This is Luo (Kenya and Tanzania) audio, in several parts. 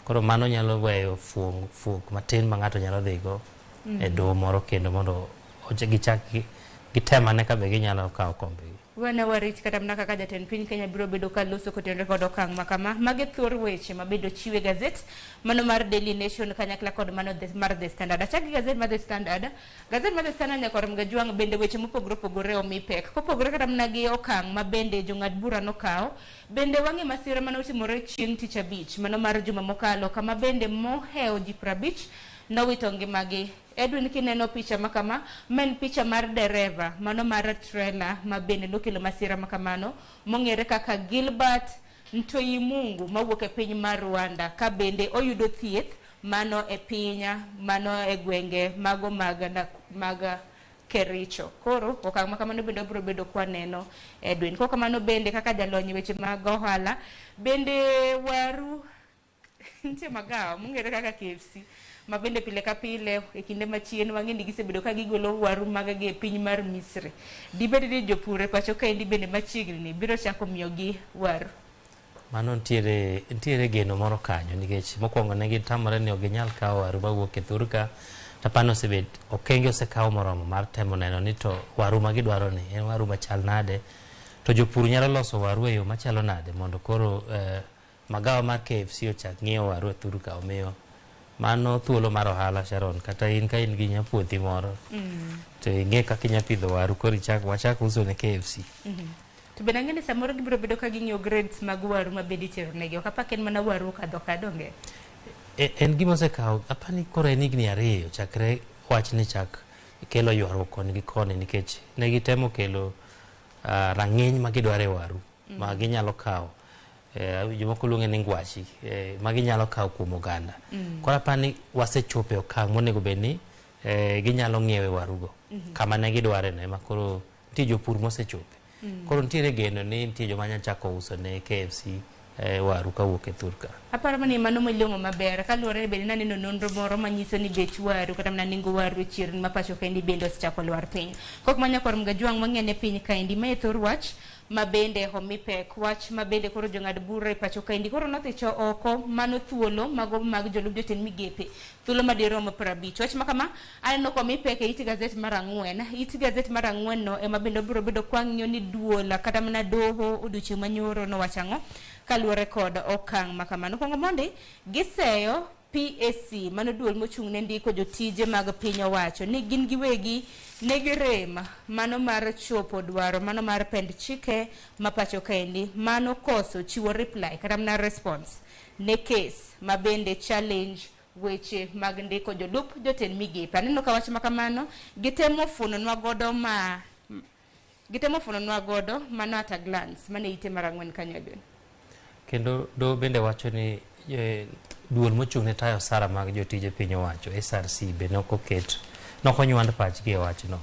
Koro mano nyalo weyo fuok matin ma ng'ato nyalo dhigo e doho moro kendo mondo gichak gitem ane ka be ginyalo kawo kombegi. Wana warit kata mana kaka jatend piny Kenya biro bedo ka loso kotenore kod okang' ma kama. Magi thor weche ma bende ochiwe gazet mano mar Daily Nation kanyakla kod mano mar The Standard. Achak gi gazet mar The Standard. Gazet mar The Standard nyakor Mgajwang' bende weche mopogore opogore omi pek. Kopogore kata mana gi okang' ma bende jong'ad bura nokawo, bende wang'e masira mane otimore chieng' tich abich mano mar juma mokalo kama bende mohewo ji 50 nowito ngimagi. Edwin, kineno picha ma kama, ma en picha mar dereva mano mar trailer ma bende nokelo masira ma kamano mong'ere kaka Gilbert Ntoyimungu mawuok e piny mar Rwanda, ka bende oyudo thieth mano e piny mano e gwenge mago mag Kericho. Koro okang' ma kamano bende wabiro bedo kwaneno, Edwin. Kok kamano bende kaka jalony e weche mag ohala, bende waru nitie magawa mong'ere kaka KFC ma bende pile ka pile e kinde machien wang'e ni gisebedo ka gigolo waru mag gi e piny mar Misri. Dibed ni jopur e pacho kaendi bende machiegni ni biro chako miyogi waru? Mano nitiere geno moro kanyo, nikech mokwongo ne gitamore ni ok ginyal kawo waru mawuok e thurka. Tapano osebet okenge osekaw moromo mar temo neno ni to waru ma gidwaro ni en waru machal nade, to jopur nyalo loso waru e yo machalo nade mondo koro magawa mar KFC ochak ng'iewo waru e thurka. Omiyo mano thuolo mar ohala, Sharon. Kata in ka in gi nyapuothi moro to ing'e kaka inya pidho waru, koro ichak wachak uso ne KFC. To bende ang'e ni samoro gibiro bedo ka ging'iyo grades mag waru ma bende itero negi. Ok apak en mana waru okadho ka donge? En gima osekawo apani koro en higni 2 chakre wachni chak kelo ywaruok koni gi koni, nikech ne gitemo kelo rang'iny ma gidwaro e waru ma ginyalo kawo, jomoko luonge ni ngwachi, ma ginyalo kawo kuom oganda. Koro apani wasechopo e okang' monego bed ni ginyalo ng'iewe warugo kama ne gidware no. Ema koro nitie jopur mosechope. Koro nitiere geno ni nitie joma nyalo chako uso ne KFC waru kawuok e thurka. Aparo ni mano malong'o maber kaluwore ni bende naneno nonro moro manyiso ni bech waru kata mana nengo waru e chirni ma pacho kaendi bende osechako lwar piny. Kok ma nyakwar Mgajwang' wang'e piny kaendi ma e thor wach ma bende omi pek, wach ma bende koro jong'ad bura e pacho kaendi koro nothicho oko mano thuolo mago mag jolup jotend migepe thuolo madirom 50. Wach ma kama aneno komi pek e it gazet mar 4. It gazet mar 4 no ema bende obiro bedo kwang'iyo ni duol kata mana doho odiochieng' manyoro nowacho ang'o kaluwore kod okang' ma kamano. Kuongo mondi giseyo PSC mano duol mochung' ne ndiko jotije mag piny owacho ni gin giwegi ne girem mano mar chopo dwaro mano mar pend chike ma pacho kaendi mano koso chiwo reply kata mana response ne case ma bende challenge weche mag ndiko jolup jotend migepe. Aneno ka wach ma kamano gitemo funonwa godo mano at a glance mane ite mar 4 kanyo, Edwin. Kendo doho bende wacho ni duol mochung' ne tayo osara mag jotije piny owacho SRC be nokoket nokonywand pachgi e wachno.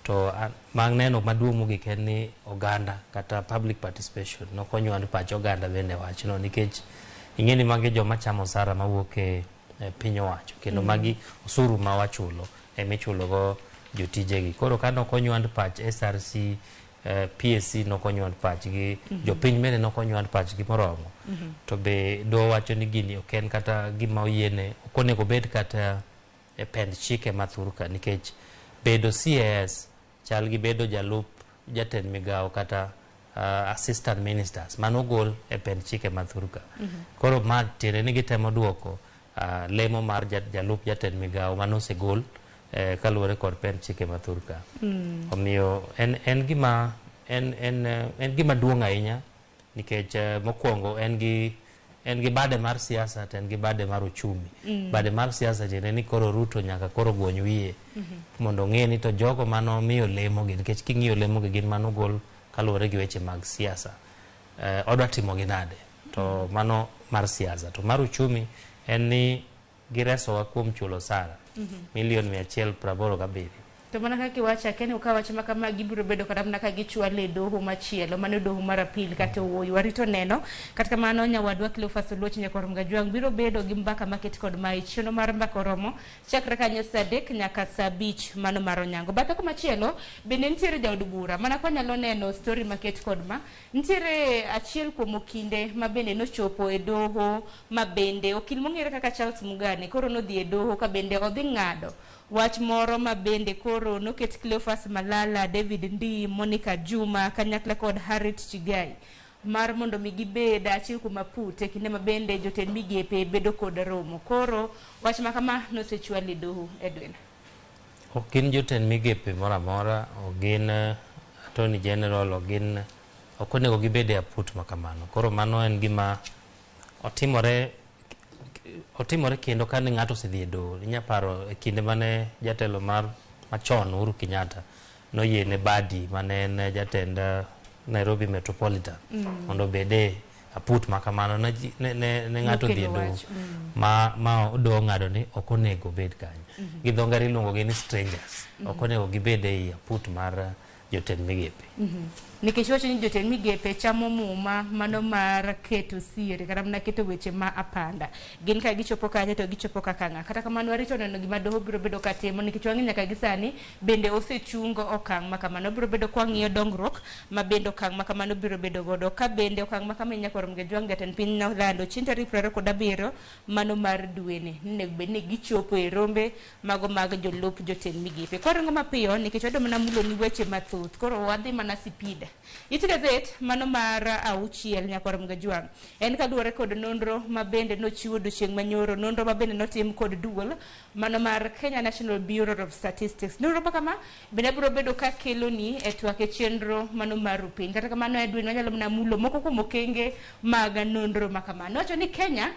To mag neno maduong' mogik en ni oganda kata public participation nokonywand pach oganda bende e wachno, nikech ing'e ni magi joma chamo osara mawuok e piny owacho kendo magi osuru ma wachulo emichulo go jotijegi. Koro ka nokonywand pach SRC, PSC nokonywand pachgi, jopiny bende nokonywand pachgi moromo. To be doho wacho ni gini ok en kata gima oyiene, ok onego bed kata e pend chike ma thurka, nikech bedo CAS chal gi bedo jalup jatend migawo kata assistant ministers mano gol e pend chike ma thurka. Koro ma tiende ni gitemo duoko lemo mar jalup jatend migawo mano osegol kaluwore kod pend chike ma thurka. Omiyo en gima duong' ahinya, nikech mokwongo en gi bade mar siasa to en gi bade mar uchumi. Bade mar siasa tiende ni koro Ruto nyaka koro gwony wiye mondo ong'e ni to jogo manomiyo lemo gi, nikech king'iyo lemo gi gin manogol kaluwore gi weche mag siasa, odwa timo gi nade. To mano mar siasa. To mar uchumi en ni giresowa kuom chulo osara milion 187. To mana kaka iwacho, akia ni ka wach ma kama gibiro bedo kata mana ka gichwale e doho machielo, mano doho mar apil kata owuoyo. Warito neno. Kata kamano nyawadwa Cleophas Oluoch Nyakwar Mgajwang' biro bedo gi mbaka maket kod mae chenro mar mbaka oromo chakre kanyo saa 3 nyaka saa 5 mano mar onyango. Bathe komachielo bende nitiere jaod bura mana kwa nyalo neno story maket kod ma nitiere achiel kuom okinde ma bende nochopo e doho ma bende okil mong'ere kaka Charles Mugane koro nodhi e doho ka bende odhi ng'ado wach moro ma bende koro noket Cleophas Malala, David Ndii, Monica Juma kanyakla kod Harriet Chigai mar mondo mi gibed achiel kuom aput e kinde ma bende jotend migepe bedo kod romo. Koro wach ma kama nosechwal e doho Edwin. Ok gin jotend migepe moro amora, ok gin attorney general, ok gin ok onego gibed e aput ma kamano. Koro mano en gima otimore kendo kane ng'ato osedhi e doho. Inya paro e kinde mane jatelo mar machon Uhuru Kenyatta noyiene Badi mane en jatend Nairobi Metropolitan mondo obed e aput ma kamano ne ng'ato odhi e doho ma doho ng'ado ni ok onego obed kanyo. Gi dho ngere iluongo gi ni strangers. Ok onego gibed ei aput mar jotend migepe. Nikech wacho ni jotend migepe chamo muma mano mar keto siri kata mana keto weche ma apanda. Gin ka gichopo kanyo to gichopo kaka ng'a. Kata kamano warito neno gima doho biro bedo ka timo nikech wang'e nyaka gi sani bende osechungo okang' ma kamano. Biro bedo kwa ng'iyo dongruok ma bende okang' ma kamano biro bedo godo. Ka bende okang' ma kama Nyakwar Mgajwang' jatend piny nolando chieng' tarik 27 mano mar dweni. Onego bed ni gichopo e rombe mago mag jolup jotend migepe. Kwaringo mapiyo nikech wadwa mana mulo ni weche mathoth. Koro wadhi mana sipida. It gazet mano mar 6 Nyakwar Mgajwang' en kaluwore kod nonro ma bende nochiwo odiochieng' manyoro, nonro ma bende notim kod duol mano mar Kenya National Bureau of Statistics. Nonro ma kama bende biro bedo ka keloni e twak e chenro mano mar Rupiny. Kata kamano Edwin wanyalo mana mulo moko kuom okenge mag nonro ma kama. Nowacho ni Kenya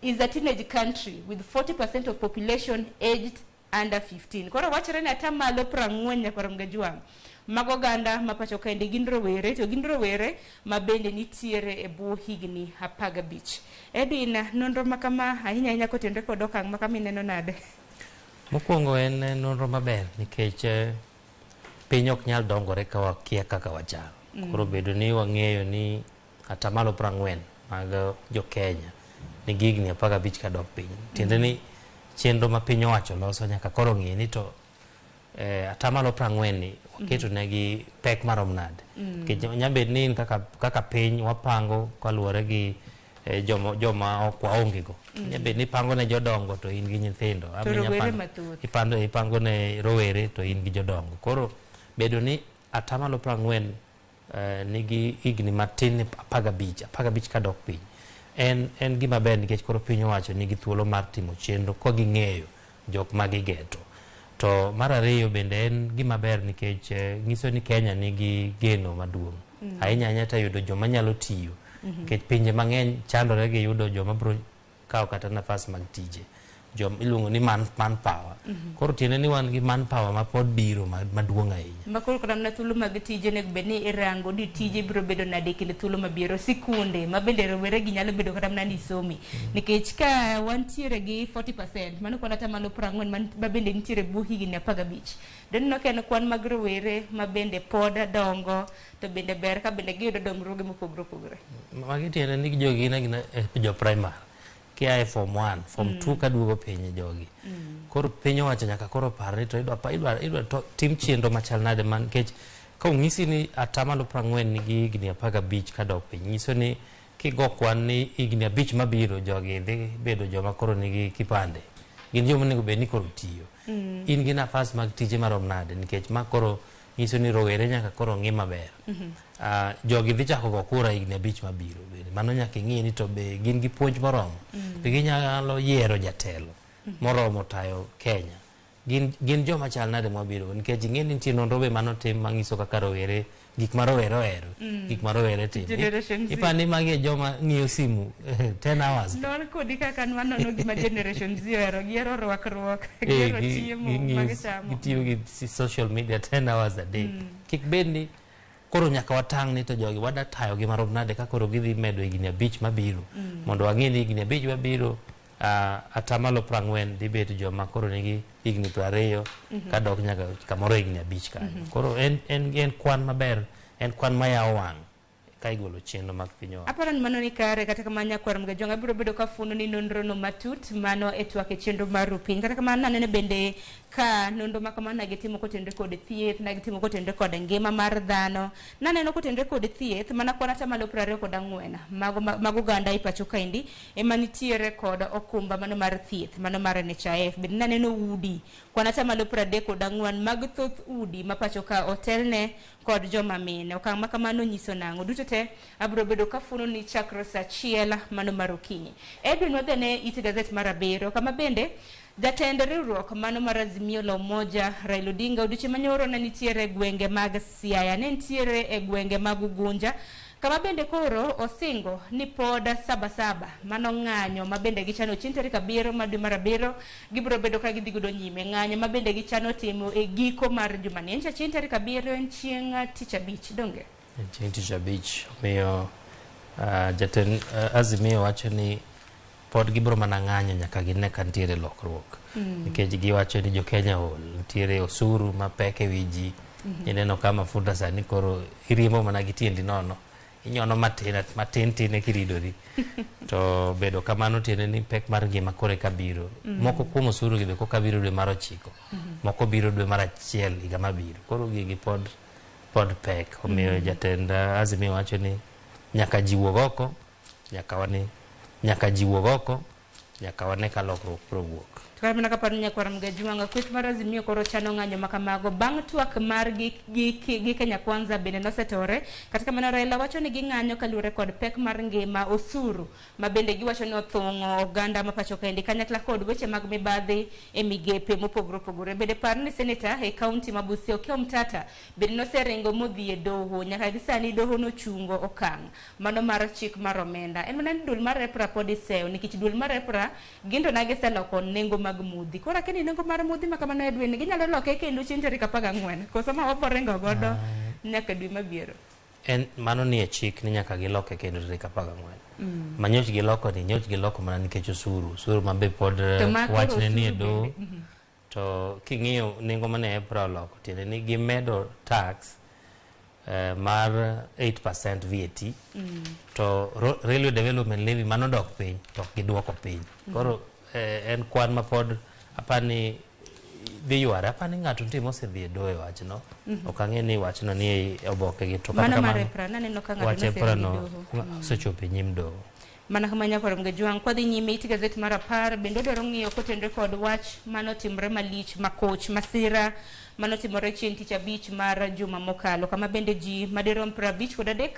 is a teenage country with 40% of population aged under 15. Koro wachore ni atamalo 40 Nyakwar Mgajwang' mag oganda ma pacho kaendi gin rowere, to gin rowere ma bende nitiere e bwo higni 15. Edwin, nonro ma kama ahinya ahinya kotenore kod okang' ma kama ineno nade? Mokwongo en nonro maber nikech piny ok nyal dongore ka wakia kaka wachal. Koro bedo ni wang'eyo ni atamalo 40 mag jo Kenya nigi higni 15 kadok piny. Tiende ni chenro ma piny owacho loso nyaka koro ng'e ni to atamalo 40 ni waketo negi pek marom nade. Nikech nyalo bet ni kaka piny wapango kaluwore gi joma ok waonge go. Nyalo bet ni ipango ne jodongo to in gi nyithindo. To rowere mathoth. Ipango ne rowere to in gi jodongo. Koro bedo ni atamalo 40 nigi higni matin 15, 15 kadok piny. En gima ber nikech koro piny owacho nigi thuolo mar timo chenro ka ging'eyo jok ma gigeto. To mar ariyo bende en gima ber nikech nyiso ni Kenya nigi geno maduong'. Ahinya ahinya to yudo joma nyalo tiyo. Nikech pinje mang'eny chandore gi yudo joma biro kawo kata nafas mag tije. Joma iluongo ni manpower. Koro tiende ni wan gi manpower ma pod biro maduong' ahinya. Ma koro kata mana thuolo mag tije onego bed ni irango ni tije biro bedo nade e kinde thuolo mabiro. Sikunde ma bende rowere gi nyalo bedo kata mana ni somi. Nikech ka wantiere gi 40% mano kwan atamalo 40 ma bende nitiere bwo higni 15. Doneno ka en kwan mag rowere ma bende pod dongo to bende ber ka bende giyudo dongruoge mopogore opogore. Magi tiende ni jogi gin agina jo primary. Kia e form 1, form 2 kaduogo piny jogi. Koro piny owacho nyaka koro par ni to idwa tim chenro machal nade man nikech ka onyisi ni atamalo 40 nigi higni 15 kadok piny, nyiso ni kigo kwan ni higni 5 mabiro jogi dhi bedo joma koro nigi kipande. Gin joma onego bed ni koro tiyo. In gi nafas mag tije marom nade nikech ma koro nyiso ni rowere nyaka koro ng'i maber. Jogi dhi chako go kura higni 5 mabiro bende. Mano nyaka ing'i ni to be gin gi puonj moromo. Be ginyalo yiero jatelo moromo tayo Kenya. Gin joma chal nade mabiro nikech ing'e ni nitie nonro be manotim manyiso kaka rowere gik ma rowere ohero, gik ma rowere timo. Ipani magi e joma ng'iyo simu 10 hours. Non kodi kaka nwanono gima Generation Z ohero, gihero rwakruok, gihero chiemo ma gichamo. Gitiyo gi social media 10 hours a day. Kik bed ni koro nyaka watang' ni to jogi wada tayo gi marom nade ka koro gidhi medo higni 5 mabiro. Mondo wang'e ni higni 5 mabiro 40% dhi bet joma koro nigi higni 20 kadok nyaka kamoro higni 5 kanyo. Koro en kwan maber, en kwan mayawo wang' ka igolo chenro mag piny owacho. Aparo ni mano ni kare, kata kamano nyakwar Mgajwang' abiro bedo ka fundo ni nonro no matut mano e twak e chenro mar Rupiny. Kata kamano naneno bende ka nonro ma kamano gitimo kotenore kod thieth, na gitimo kotenore kod ngima mar dhano. Naneno kotenore kod thieth mana kwan 24% mago mag oganda e pacho kaendi ema nitiere kod okumba mano mar thieth mano mar NHIF. Bende naneno udi kwan 34% mag thoth udi ma pacho ka otelne kod joma mine. Okang' ma kamano nyiso nang'o? Duto te abiro bedo ka funo ni chakre saa 1 mano mar okinyi. Edwin, wadhi it gazet mar 7 kama bende jatend riwruok mano mar Azimio la Umoja Raila Odinga odiochieng' manyoro ne nitiere e gwenge mag Siaya, ne nitiere e gwenge mag Ugunja, kama bende koro osingo ni pod 77 mano ng'anyo ma bende gichano chieng' tarik 7 mar dwe mar 7 gibiro bedo ka gidhi godo nyime. Ng'anyo ma bende gichano timo e giko mar jumani. En chieng' tarik 7 en chieng' tich abich, donge? En chieng' tich abich. Omiyo jatend Azimio wacho ni pod gibiro mana ng'anyo nyaka gine ka nitiere lokruok. Nikech giwacho ni jo Kenya ol, nitiere osuru mapek e wi ji. Ineno ka mafuta sani koro iriembo mana gi tiendi nono. Inyono matin matin tin kiridori. To bedo kamano tiende ni pek mar ngima koro eka biro. Moko kuom osuru gi be koka biro dwe mar 9. Moko biro dwe mar 1 higa mabiro. Koro gigi pod pek. Omiyo jatend Azimio wacho ni nyaka ji wuog oko, nyaka ji wuog oko, nyaka wane ka lokruok biro wuok. To kata mana kaparo ni nyakwar Mgajwang', kweth mar Azimio koro chano ng'anyo ma kamago bang' twak margi gi Kenya Kwanza bende nosetore. Kata kamano Raila wacho ni ging'anyo kaluwore kod pek mar ngima, osuru ma bende giwacho ni othung'o oganda ma pacho kaendi kanyakla kod weche mag mibadhi e migepe mopogore opogore. Bende par ni seneta e kaunti ma Busia Okiya Omtata bende noseringo modhi e doho, nyaka gi sani doho nochungo okang' mano mar chik mar omenda. En mana ni duol mar EPRA pod iseyo nikech duol mar EPRA gin to nagiseloko nengo mag modhi. Koro akia ni nengo mar modhi ma kamano Edwin ginyalo loke kendo chieng' tarik 14 koso ma waboringo godo nyaka dwe mabiro. En mano ni e chik ni nyaka giloke kendo tarik 14. Ma nyoch giloko ni nyoch giloko mana nikech osuru, osuru ma be pod wachne ni e doho. To king'iyo nengo mane EPRA oloko tiende ni gimedo tax mar 8% VAT to Railway Development Levy mano dok piny to giduoko piny. Koro en kwan ma pod apani dhi yware, apani ng'ato nitie mosedhi e doho e wachno. Ok ang'e ni wachno ni e oboke gi to kata kamano wach EPRA no osechopo e nyim doho. Mana kama nyakwar Mgajwang' kwadhi nyime it gazet mar 10 bende odwaro ng'iyo kotenore kod wach manotimore malich makoch masira manotimore chieng' tich abich mar juma mokalo, kama bende ji madirom 53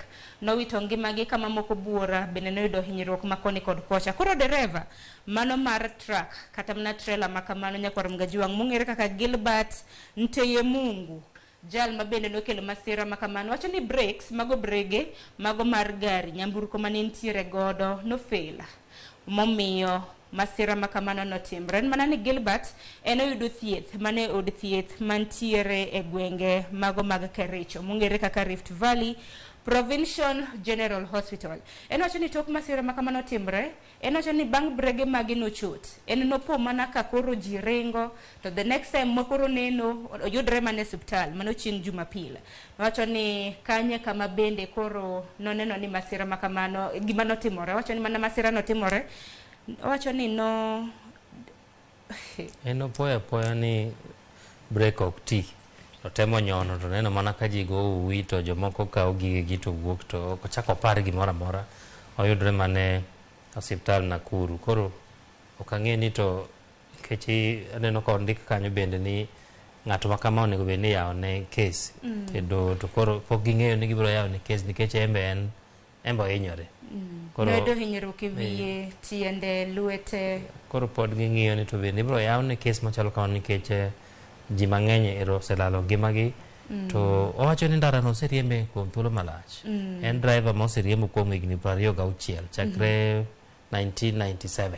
nowito ngimagi, kama moko buora bende noyudo hinyruok ma koni kod kocha. Koro dereva mano mar truck kata mana trailer ma kamano nyakwar Mgajwang' mong'ere kaka Gilbert Nteyemungu, jal ma bende nokelo masira ma kamano, wacho ni brakes mago brege mago mar gari nyamburko mane nitiere godo nofail momiyo masira ma kamano notimre. En mana ni Gilbert en oyudo thieth mane od thieth mantiere e gwenge mago mag Kericho mong'ere kaka Rift Valley Provincial General Hospital. En wacho ni tok masira ma kamano timre, en wacho ni bang' brege mage nochot, en nopo mana ka koro ji ringo, to the next time ma koro neno oyudre mana e osiptal mano chieng' Jumapil. Wacho ni kanye kama bende koro noneno ni masira ma kamano gima notimore, wacho ni mana masira notimore, wacho ni no en opoyo apoya ni brek ok ti. Otemo nyono to neno mana ka ji go uwi to jomoko kawo gigegi to wuok to ok ochako opar gimoro amora, oyudre mana e osiptal Nakuru. Koro ok ang'e ni to nikech aneno ka ondik kanyo bende ni ng'ato ma kama onego bed ni iyawone kes e doho, to koro pok ging'eyo ni gibiro yawone kes nikech en be en en be ohinyore. Koro noyudo hinyruok e wiye, tiende, lwete. Koro pod ging'iyo ni to bende ibiro yawne kes machalo kamano nikech ji mang'eny ero oselalo ngimagi. To owacho ni ndarano oseriembe kuom thuolo malach. En driver ma oseriembo kuom higni 26 chakre 1997.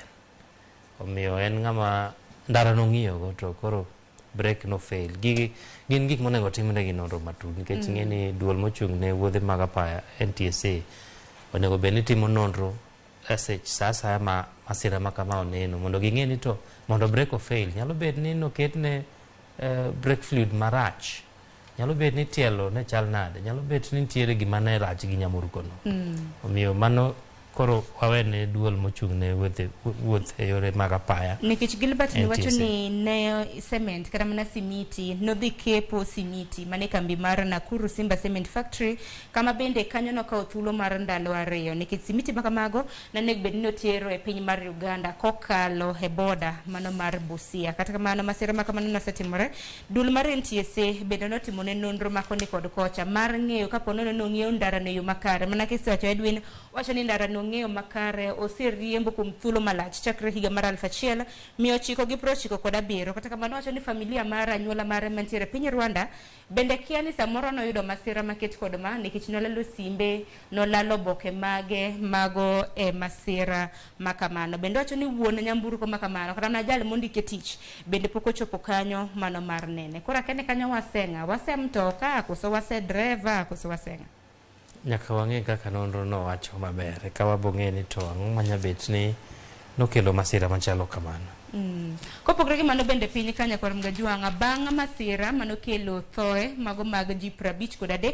Omiyo en ng'ama ndarano ong'iyogo to koro brake no fail. Gigi gin gik monego timne gi nonro matut nikech ing'e ni duol mochung' ne wuodhe mag apaya NTSA onego bed ni timo nonro e sech sa asaya ma masira ma kama oneno mondo ging'e ni to mondo brake ofail nyalo bet ni noketne brake fluid marach, nyalo bet ni tielo ne chal nade, nyalo bet ni nitiere gima ne rach gi nyamburko no. Omiyo mano koro wawene duol mochung' ne wuoth e yore mag apaya. Nikech Gilbert ni wacho NTSA. ni ne cement kata mana simiti nodhi kepo simiti mane kambi mar Nakuru Simba Cement Factory, kama bende kanyo nokawo thuolo mar ndalo 2 nikech simiti makamago nonego bed ni notero e piny mar Uganda kokalo e boda mano mar Busia. Kata kamano masira makamano nosetimore. Duol mar NTSA bende notimo ne nonro makoni kod kocha mar ng'eyo kapo nono nong'iewo ndara no e yo makare. Mana kisewacho Edwin wacho ni ndara no ng'eyo makare oseriembo kuom thuolo malach chakre higa mar 1997. Kata kamano wacho ni familia mar anyuola mare mantiere piny Rwanda bende kia ni samoro noyudo masira maket kod ma, nikech nolalo simbe, nolalo oboke mage mago e masira makamano. Bende wacho ni wuon nyamburko makamano kata mana jal mondike tich bende pok ochopo kanyo mano mar nene. Koro akia ni kanyo waseng'a, wase mtoka koso wase driver koso waseng'a. Nyaka wang'e kaka nonro no wacho maber eka wabong'e ni to ang'o manyabet ni nokelo masira machalo kamano. Kopogore gi mano bende piny ka Nyakwar Mgajuang'a bang' masira manokelo thoe mago mag ji 53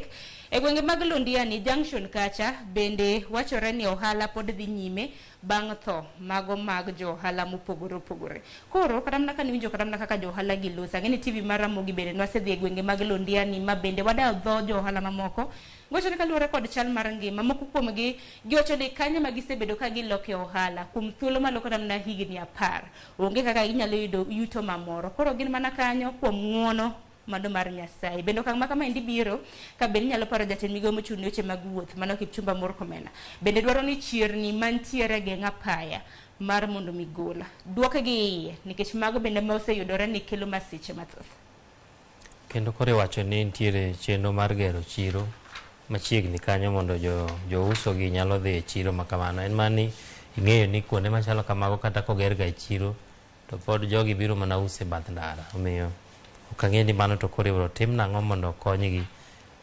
e gwenge mag Londiani Junction kacha bende wachore ni ohala pod dhi nyime bang' tho mago mag jo ohala mopogore opogore. Koro kata mana kaniwinjo kata mana kaka jo ohala gi loso, ang'e ni TV mar Ramogi bende nwasedhi e gwenge mag Londiani ma bende wadayo dho jo ohala mamoko. Gocho ni kaluwore kod chal mar ngima, moko kuomgi giwacho ni kanyo ma gisebedo ka giloke ohala kuom thuolo malo kata mana higni 10, onge kaka ginyalo yudo yuto mamoro. Koro gin mana kanyo kuom ng'uono mano mar Nyasaye. Bende okang' ma kamaendi biro ka bende inyalo paro jatend migawo mochung' ne weche mag wuoth mano Kipchumba Murkomen bende dwaro ni chirni mantiere e geng' apaya mar mondo migol duoke gi iye nikech mago bende ma oseyudore ni kelo masiche mathoth. Kendo koro iwacho ni nitiere chenro mar gero chiro machiegni kanyo mondo jouso gi nyalo dhi e chiro ma kamano. En mana ni ing'eyo ni kuonde machalo kamago kata koger ga e chiro to pod jogi biro mana uso e bath ndara. Omiyo ok ang'e ni mano to koro ibiro tim nang'o mondo okonygi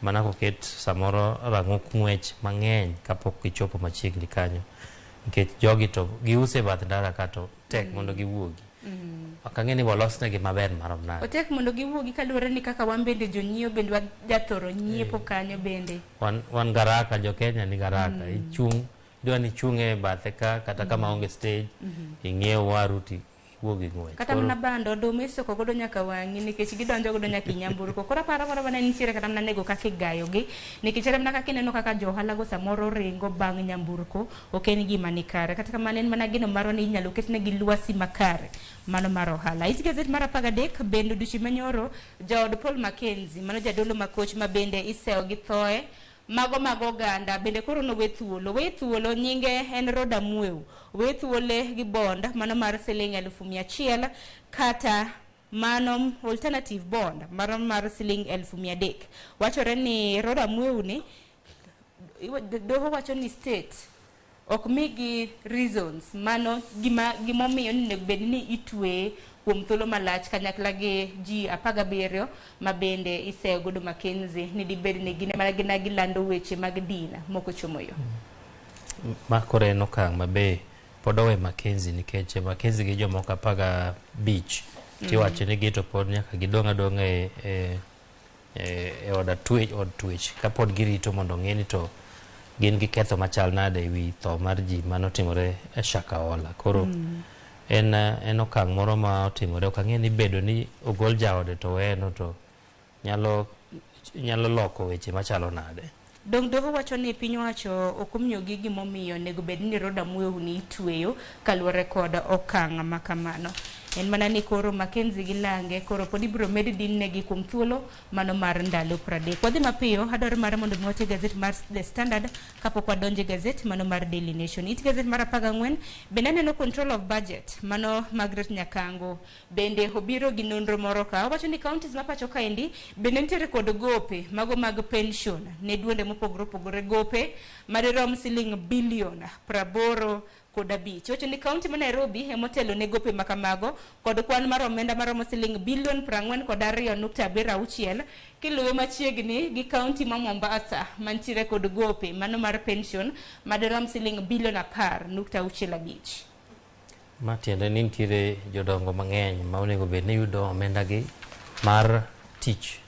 mana koket samoro rang'ok ng'wech mang'eny kapok gichopo machiegni kanyo. Nikech jogi to giuso e bath ndara ka to tek mondo giwuogi. Ok ang'e ni walosnegi maber marom nade. Otek mondo giwuogi kaluwore ni kaka wan bende jonyiewo bende wajathoro nyiepo kanyo bende. Wan garaka, jo Kenya ni garaka. Ichung', idwa ni ichung' e bathe ka kata kama onge stage, ing'iew waru ti iwuog gi ng'wech. Kata mana bando oduma isoko godo nyaka wang'i nikech gidonjo godo nyaka e nyamburko. Koro aparo moro mana nitiere kata mana nego kaka igayogi nikech kata mana kaka ineno kaka jo ohala go samoro ringo bang' nyamburko ok en gima nikare. Kata kamano en mana geno marwa ni inyalo ketnegi lwasi makare mano mar ohala. It gazet mar 13 bende odiochieng' manyoro jaod Paul Mackenzie mano jadolo makoch ma bende isewo gi thoe mago mag oganda bende koro nowe thuolo. We thuolo nyinge en Roda Mweu. We thuole gi bond mano mar siling 100,000 kata mano alternative bond mano mar siling 300,000. Wachore ni Roda Mweu ni doho wacho ni state ok migi reasons mano gimomiyo ni onego bed ni itweye kuom thuolo malach kanyakla gi ji 17 ma bende iseyo godo Mackenzie ni dibed ni gin ema gina gilando weche mag din moko chomo yo. Ma koro en okang' ma be pod owe Mackenzie nikech Mackenzie gi jomoko 15 tiwacho ni gi to pod nyaka gidong' adong'a e od twech kapod girito mondo ong'e ni to gin gi ketho machal nade e wi tho mar ji manotimore e Shakahola. Koro en okang' moro ma otimore. Ok ang'e ni bedo ni ogol jaode to weno to nyalo loko weche machalo nade. Dong doho wacho ni piny owacho ok omiyogi gimomiyo onego bed ni Roda Mweu ni itweyo kaluwore kod okang' ma kamano. En mana ni koro Mackenzie gi lange koro pod ibiro med din negi kuom thuolo mano mar ndalo 30. Wadhi mapiyo, adwaro mar mondo mi wate gazet mar The Standard kapok wadonjo e gazet mano mar Daily Nation. It gazet mar 14 bende aneno control of budget mano Margaret Nyakango bende obiro gi nonro moro ka owacho ni counties ma pacho kaendi bende nitiere kod gope mago mag pension ne duonde mopogore opogore, gope madirom siling bilion 85. Owacho ni county ma Nairobi emotelo ne gope makamago kod kwan mar omenda maromo siling bilion 42.76 kiluwe machiegni gi county ma Mombasa mantiere kod gope mano mar pension madirom siling bilion 10.65. Ma tiende ni nitiere jodongo mang'eny ma onego bed ni yudo omenda gi mar tich,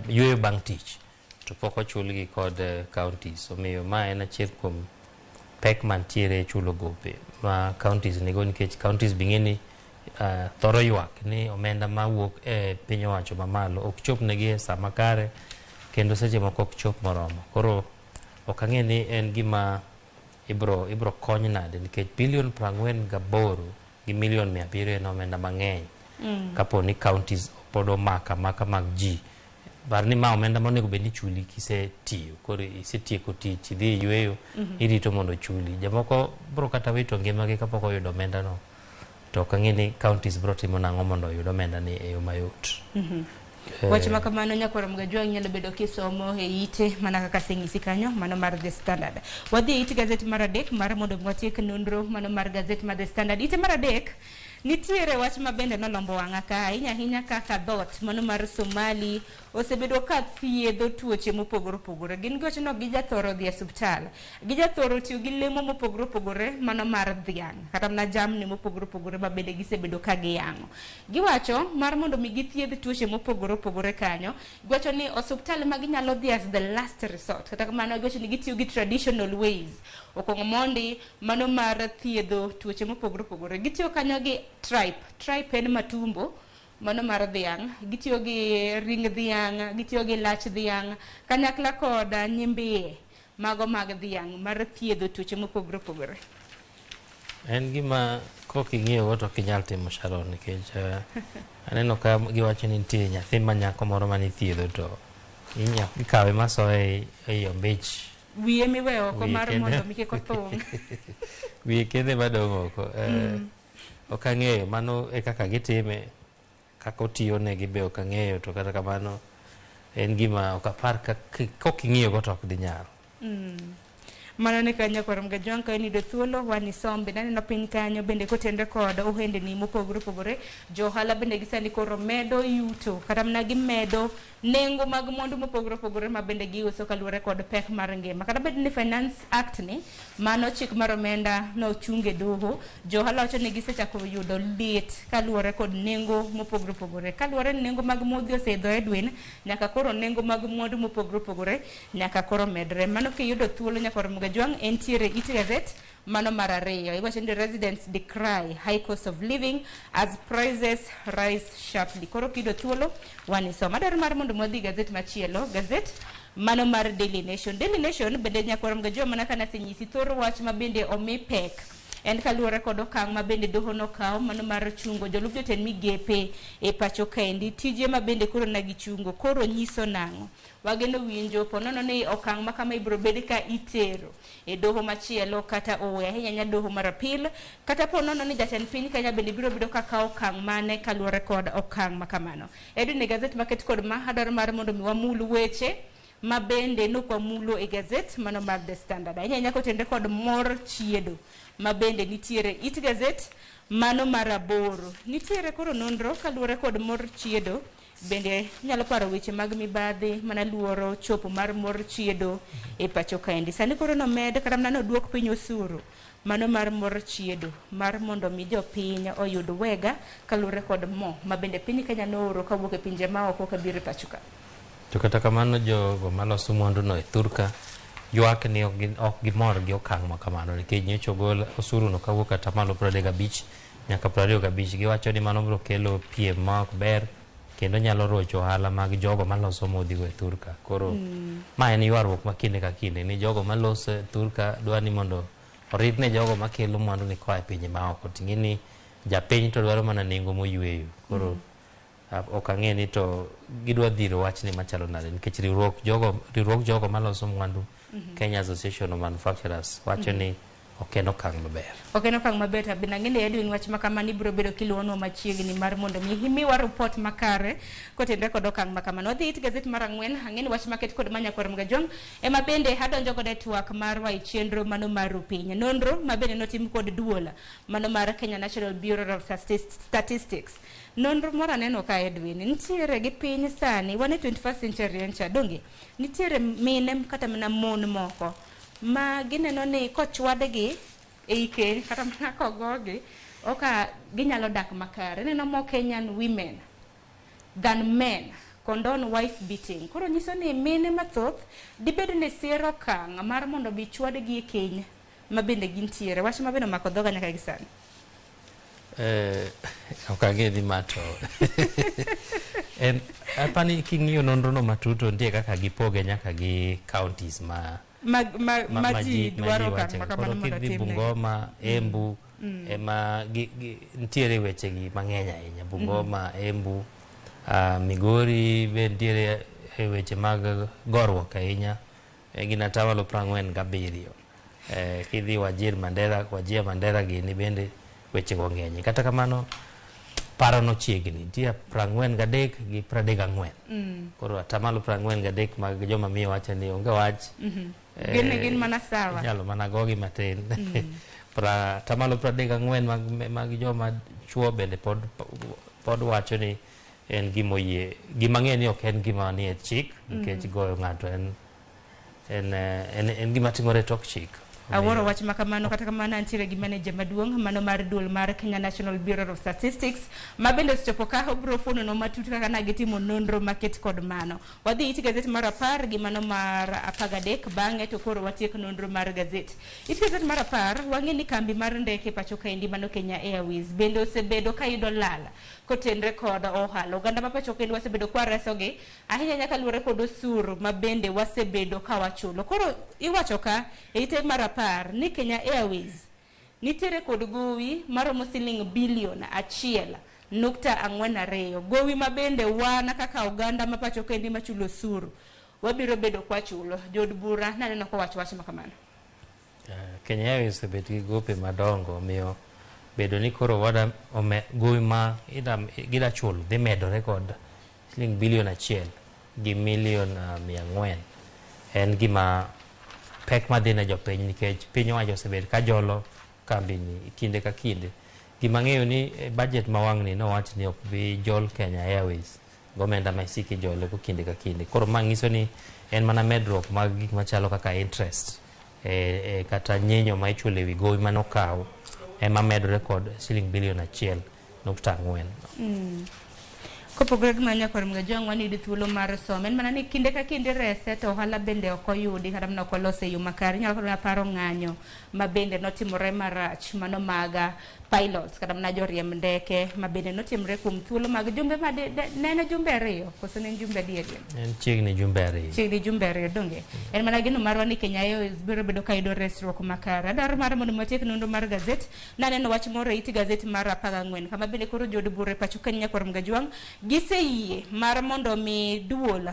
yueyo bang' tich, to pok ochulgi kod counties. Omiyo ma en achiel kuom pek mantiere e chulo gope ma counties nigo, nikech counties bing'e ni thoro ywak ni omenda mawuok e piny owacho mamalo ok chop negi e saa makare, kendo seche moko ok chop moromo. Koro ok ang'e ni en gima ibro kony nade, nikech bilion 48 gi milion 700 en omenda mang'eny. Kapo ni counties pod omako amaka mag ji, par ni ma omenda monego bed ni chuli kisetiyo, koro isetieko tich, idhi yueyo, irito mondo ochuli. Jomoko bro kata wito ngimagi kapok oyudo omenda no, to ok ang'e ni counties bro timo nang'o mondo oyud omenda ni e yo mayot. Wach ma kamano, nyakwar Mgajwang', nyalo bedo kisomo e ite mana kaka aseng'isi kanyo, mano mar The Standard. Wadhi e it gazet mar adek mar mondo watiek nonro mano mar gazet mar The Standard. Ite mar adek nitiere wach ma bende nolombo wang'a ka ahinya ahinya, kaka dhoot mano mar Somali osebedo ka thiedho tuoche mopogore opogore. Gin giwacho ni ok gijathoro dhi e osiptal, gijathoro tiyo gi lemo mopogore opogore mano mar dhiang' kata mana jamni mopogore opogore ma bende gisebedo ka giyang'o. Giwacho mar mondo mi githiedh tuoche mopogore opogore kanyo. Giwacho ni osiptal ma ginyalo dhi as the last resort. Kata kamano, giwacho ni gitiyo gi traditional ways. Okuongo mondi mano mar thiedho tuoche mopogore opogore. Gitiyo kanyo gi tripe. Tripe en matumbo mano mar dhiang'. Gitiyo gi ring dhiang', gitiyo gi lach dhiang', kanyakla kod nyimbiye mago mag dhiang' mar thiedho tuoche mopogore opogore. En gima kok ing'iyo go to ok inyal timo, Sharon, nikech aneno ka giwacho ni nitie nyathi ma nyako moro manithiedho, to ikawe masoye ei ombich. Wiye miweyo oko Wiye mar kende. Mondo mi kik othung'. Wiye kende madong' oko. Ok ang'eyo mano e kaka gitime, kaka otiyo negi be ok ang'eyo, to kata kamano en gima ok apar ka kok ing'iyo go to ok dinyal. Mano ne kanyo, kwar Mgajwang', ka iniyudo thuolo wan isombe. Naneno piny kanyo bende kotenre kod ohendni mopogore opogore. Jo ohala bende gisani koro medo yuto kata mana gimedo nengo mag mwandu mopogore opogore ma bende giuso kaluwore kod pek mar ngima. Kata bed ni Finance Act ni, mano chik mar omenda, nochung e doho, jo ohala wacho ni gisechako yudo lit kaluwore kod nengo mopogore opogore. Kaluwore ni nengo mag modhi oseidho, Edwin, nyaka koro nengo mag mwandu mopogore opogore nyaka koro medre. Mano kiyudo thuolo, nyakwar Mgajwang', entiere it gazet mano mar ariyo. Iwacho ni residents decry high cost of living as prices rise sharply. Koro kiyudo thuolo wan isoma. Adwaro mar mondo wadhi gazet machielo, gazet mano mar Daily Nation. Daily Nation bende, nyakwar Mgajwang', mana kana asenyisi thor wach ma bende omi pek en kaluwore kod okang' ma bende doho nokawo mano mar chungo jolup jotend migepe e pacho kaendi, tije ma bende koro na gichungo koro nyiso nang'o. Wageno winjo ponono ni okang' ma kama ibiro bed ka itero e doho machielo kata owe, ahinya ahinya doho mar appeal, kata ponono ni jatend piny Kenya bende biro bedo ka kawo okang' mane kaluwore kod okang' ma kamano. Edwin, e gazet maket kod ma adwaro mar mondo mi wamul weche ma bende nokwamulo e gazet mano mar The Standard, ahinya ahinya kotenre kod mor chiedo ma bende nitiere it gazet mano mar aboro. Nitiere koro nonro kaluwore kod mor chiedo. Bende nyalo paro weche mag mibadhi mana luoro chopo mar mor chiedo e pacho kaendi. Sani koro nomed kata mana noduok piny osuru mano mar mor chiedo mar mondo mi jopiny oyud wega kaluwore kod mo ma bende piny Kenya nooro kawuok e pinje maoko kabiro e pacho ka. To kata kamano, jogo maloso mwandu no e thurka ywak ni ok gimor gi okang' ma kamano, nikech nyocha ogol osuru no kawuok atamalo 35 nyaka 25. Giwacho ni mano biro kelo piem ma ok ber kendo nyalo rocho ohala mag jogo maloso modhigo e thurka. Koro ma en ywaruok ma kinde ka kinde ni jogo maloso e thurka dwa ni mondo orit ne jogo makelo mwandu ni koa e pinje maoko, ting'e ni japiny to dwaro mana nengo moyweyo. Koro ok ang'e ni to gidwa dhiro wachni machalo nade, nikech riwruok jogo maloso mwandu, Kenya Association of Manufacturers, wacho ni ok en okang' maber. Ok en okang' maber. To bende ang'e ni, Edwin, wach ma kamano ibiro bedo kiluwonwa machiegni mar mondo mi imiwa report makare kotenre kod okang' ma kamano. Wadhi it gazet mar ang'wen. Ang'e ni wach maket kod ma, nyakwar Mgajwang', ema bende adonjo godo e twak marwa e chenro mano mar rupiny. Nonro ma bende notim kod duol mano mar Kenya National Bureau of Statistics. Nonro moro aneno ka, Edwin, nitiere gi piny sani wan e 21st century en cha donge nitiere mine kata mana mon moko ma gineno ni kochwadgi ei keny kata mana kogogi. Oka ginyalo dak makare. Ineno more Kenyan women than men condone wife beating. Koro nyiso ni mine mathoth dibed ni siro okang' mar mondo bi chwadgi e keny ma bende gintiere. Wach ma bende omako dhoga nyaka gi sani. Ok ang'e ni ma to en apani king'iyo nonro no matut to nitie kaka gipoge nyaka gi counties ma ma ji dwaro okang' ma Koro kamano mondo kidhi otimnegi. Bungoma, Embu ema nitiere weche gi mang'eny ahinya. Bungoma, Embu, Migori be nitiere e weche mag goruok ahinya, gin atamalo 47. Kidhi Wajir, Mandera, Wajir Mandera gini bende weche go ng'eny. Kata kamano paro no chiegni, nitie 43 gi 34. Koro atamalo 43 mag joma miyo wacho ni onge wach. Gin mana sawa. Inyalo mana gogi matin. Atamalo 34 mag joma chuo bende pod wacho ni en gima oyie. Gima ng'e ni ok en gima nie chik, nikech goyo ng'ato en gima timore e tok chik. Awuoro wach ma kamano. Kata kamano antiere gi manager maduong' mano mar duol mar Kenya National Bureau of Statistics ma bende osechopo ka obiro fuonono matut kaka na gitimo nonro maket kod mano. Wadhi it gazet mar 10 gi mano mar 13, bang'e to koro watiek nonro mar gazet. It gazet mar 10 wang'e ni kambi mar ndeke pacho kaendi mano Kenya Airways bende osebedo ka yudo lal kotenre kod ohala. Oganda ma pacho kaendi wasebedo kwa resogi ahinya nyaka luwore kod osuru ma bende wasebedo ka wachulo. Koro iwacho ka e ite mar 10 ni Kenya Airways nitiere kod gowi maromo siling bilion 1.42, gowi ma bende wan kaka oganda ma pacho kaendi machulo osuru wabiro bedo kwa chulo. Jood bura naneno kowacho wach ma kamano. Kenya Airways osebet gi gope madongo, omiyo bedo ni koro wada gowi ma gida chulo dhi medore kod siling bilion 1 gi milion 400 en gima pek madhi ne jopiny, nikech piny owacho osebet ka jolo kambi ni kinde ka kinde. Gima ng'eyo ni budget ma wang'ni nowach ni ok bi jol Kenya Airways gomenda ma isiko ijole go kinde ka kinde. Koro ma nyiso ni en mana medruok mag gik machalo kaka interest, kata nyinyo ma ichulo ewi gowi manokaw ema medore kod siling bilion 1.4. Kopogore gi mano nyakwar Mgajwang' wan yudo thuolo mar somo. En mana ni kinde ka kinde rese to ohala bende ok oyudi kata mana ok olose e yo makare. Inyalo kata mana paro ng'anyo ma bende notimore marach mano mag pilots kata mana joriemb ndeke ma bende notimore kuom thuolo mag jumbe ma ne en jumbe 2 koso ne en jumbe adi adier? En chiegni jumbe 2. Chiegni jumbe 2 donge? En mana geno marwa ni Kenya Airways biro bedo ka yudo resruok makare. Adwaro mar mondo watiek nonro mar gazet. Naneno wach moro e it gazet mar 14 kama bende koro jood bura e pacho ka nyakwar Mgajwang' giseyie mar mondo mi duol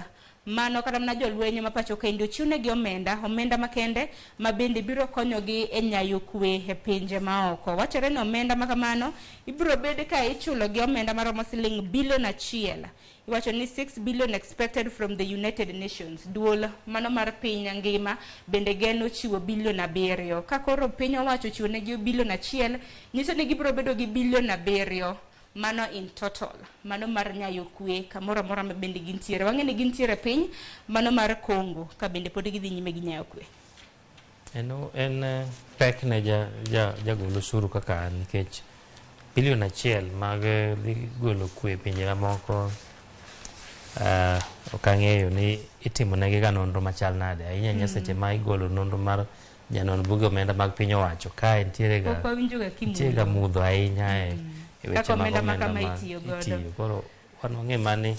mano kata mana jolweny ma pacho kaendi ochiwnegi omenda makende ma bende biro konyogi e nyayo kwe e pinje maoko. Wachore ni omenda ma kamano ibiro bed ka ichulo gi omenda maromo siling bilion 1. Iwacho ni 6 billion expected from the United Nations. Duol mano mar piny ngima bende geno chiwo bilion 7. Ka koro piny owacho chiwo negi bilion 1, nyiso ni gibiro bedo gi bilion 7 mano in total, mano mar nyayo kwe kamoro amora ma bende gintiere. Wang'e ni gintiere piny mano mar Congo ka bende pod gidhi nyime gi nyayo kwe. En pek ne jagol osuru kaka an, nikech bilion 1 mag dhi golo kwe e pinje mamoko, ok ang'eyo ni itimo negi ga nonro machal nade. Ahinya ahinya seche ma igolo nonro mar janon buge omenda mag piny owacho, kae nitiere ga Pok wawinjo ga kimudho. nitiere ga mudho ahinya e weche Kaka mag omenda ma omenda kama ma itiyo godo. itiyo. Koro wan wang'e mani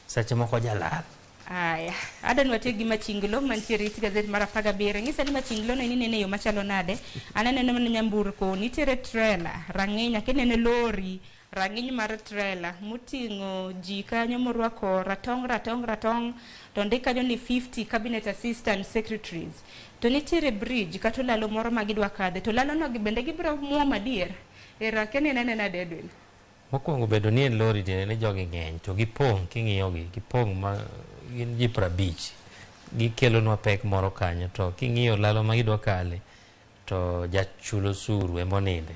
seche moko jalal. Aya, adwa ni watiek gi machinglo mantiere it gazet mar 17. Nyisa ni machinglo no inene e yo machalo nade? An aneno mana nyamburko, nitiere trailer, rang'iny, akia inene lori, rang'iny mar trailer moting'o ji kanyo morwako ratong, ratong, ratong, to ondik kanyo ni 50 cabinet assistant secretaries. To nitiere bridge kata olalo moro ma gidwa kadhe, to olalo no bende gibiro muomo adier. Ero akia ni inene nade Edwin? Mokwongo bedo ni en lori tiende ni jogi ng'eny to gipong' king'iyogi, gipong' ma gin ji 50. Gikelonwa pek moro kanyo, to king'iyo olalo ma gidwa kale to jachul osuru ema oninde.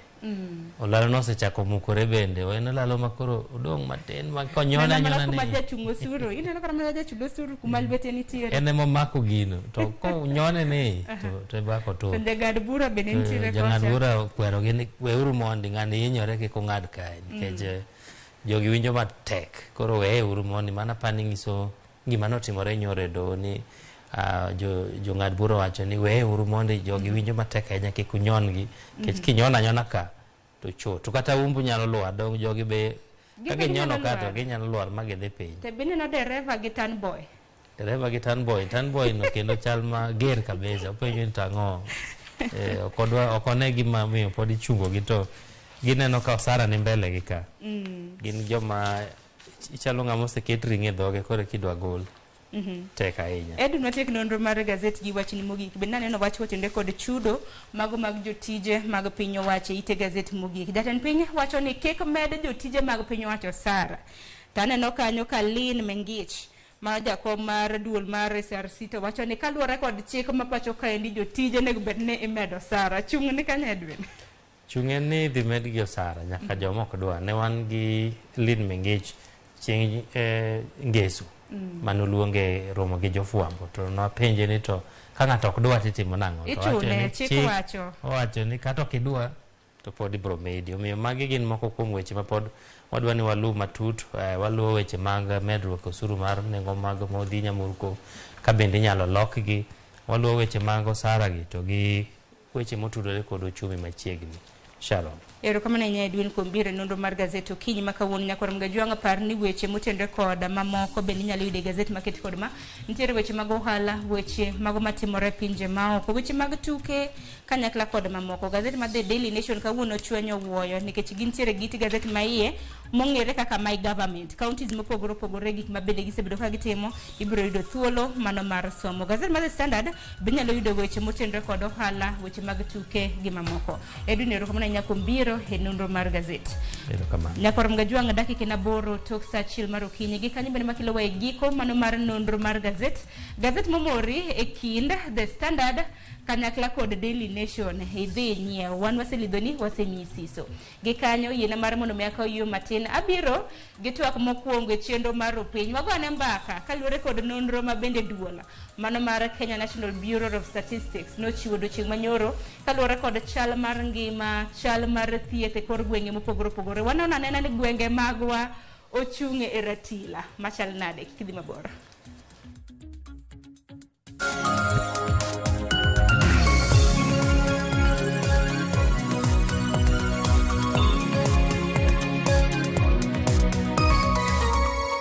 Olalo nosechako mukore bende, en olalo ma koro odong' matin ma konyone Neno mana anyona kuma ni jachung' osuru, ineno kata mana jachul osuru kuma lwete nitiere. En emomako gino to konyone ni to eba To kotur. jang'ad bura bende nitiere Jang'ad kocha. bura okwerogi ni weuru mondi ng'ani hinyore kik ung'ad kae nikech jogi winjo matek, koro weyeuru mondi. Mano apani nyiso gima notimore nyoro e doho ni jong'ad bura owacho ni weyeuru mondi jogi winjo matek ahinya kik unyon gi nikech kinyono anyona ka to chot to kata umbu nyalo lwar dong jogi be ka Gin be ginyono ginyalo ka to lwar. ginyalo lwar ma gidhi piny. To be ineno dereva gi tanboy. Dereva gi tanboy, tanboy no kendo chal mager kabisa, openjo ni tang'o ok odwa ok one gima omiyo pod ichungo gi to gineno ka osara ni mbele gi ka. Gin joma ichalo ng'ama oseket ring'o e dhoge koro kidwa gol tek ahinya. Edwin watiek nonro mar gazet gi wachni mogik. Bende naneno wach kotenore kod chudo mago mag jotije mag piny owacho e ite gazet mogik. Jatend piny wacho ni kik med jotije mag piny owacho osara. To aneno kanyo ka Lynn Mengich ma jakom mar duol mar SRC to wacho ni kaluwore kod chik ma pacho kaendi jotije onego bed ni imedo osara. Chung' ni kanyo Edwin. Chung' en ni idhi medgi osara nyaka joma ok dwa. Ne wan gi Lynn Mengich chieng' ngeso manoluonge romo gi jofwambo to nwapenje ni to ka ng'ato ok dwa titimo nang'o? To owacho Ichune, ni chik chik wacho. Owacho ni kata ok idwa to pod ibro medi. Omiyo magi gin moko kuom weche ma pod wadwa ni waluw matut, waluwo weche mag medruok osuru mar nengo mag modhi nyamburko ka bende inyalo lokgi, waluwo weche mag osara gi to gi weche motudore kod uchumi machiegni. Sharon. Erokamano ahinya Edwin kuom biro e nonro mar gazet okinyi ma kawuono. Nyakwar Mgajwang' par ni weche motenore kod mamoko bende inyalo yudo e gazet maket kod ma. Nitiere weche mag ohala, weche mago matimore e pinje maoko, weche mag tuke kanyakla kod mamoko. Gazet mar The Daily Nation kawuono chwenyo wuoyo nikech gintiere gi it gazet ma iye mong'ere kaka My Government. Counties mopogore opogore gik ma bende gisebedo ka gitimo ibiro yudo thuolo mano mar somo. Gazet mar The Standard be inyalo yudo weche motenore kod ohala, weche mag tuke gi mamoko. Edwin, erokamano ahinya kuom biro e nonro mar gazet. Erokamano. Nyakwar Mgajwang' dakika 8 tok saa 1 mar okinyi. Gi kanyo bende makelo wa e giko mano mar nonro mar gazet. Gazet momori e kind The Standard kanyakla kod Daily Nation idhi nyiew. Wan waselidhoni, wasemiyi siso. Gi kanyo yiena mar mondo mi akaw yo matin. Abiro gi twak mokwongo e chenro mar opiny. Wagone mbaka kaluwore kod nonro ma bende duol mano mar Kenya National Bureau of Statistics nochiwo odiochieng' manyoro kaluwore kod chal mar ngima, chal mar thieth e kor gwenge mopogore opogore. Wanono anena ni gwenge magwa ochung' e ratila machal nade. Kik idhi mabor.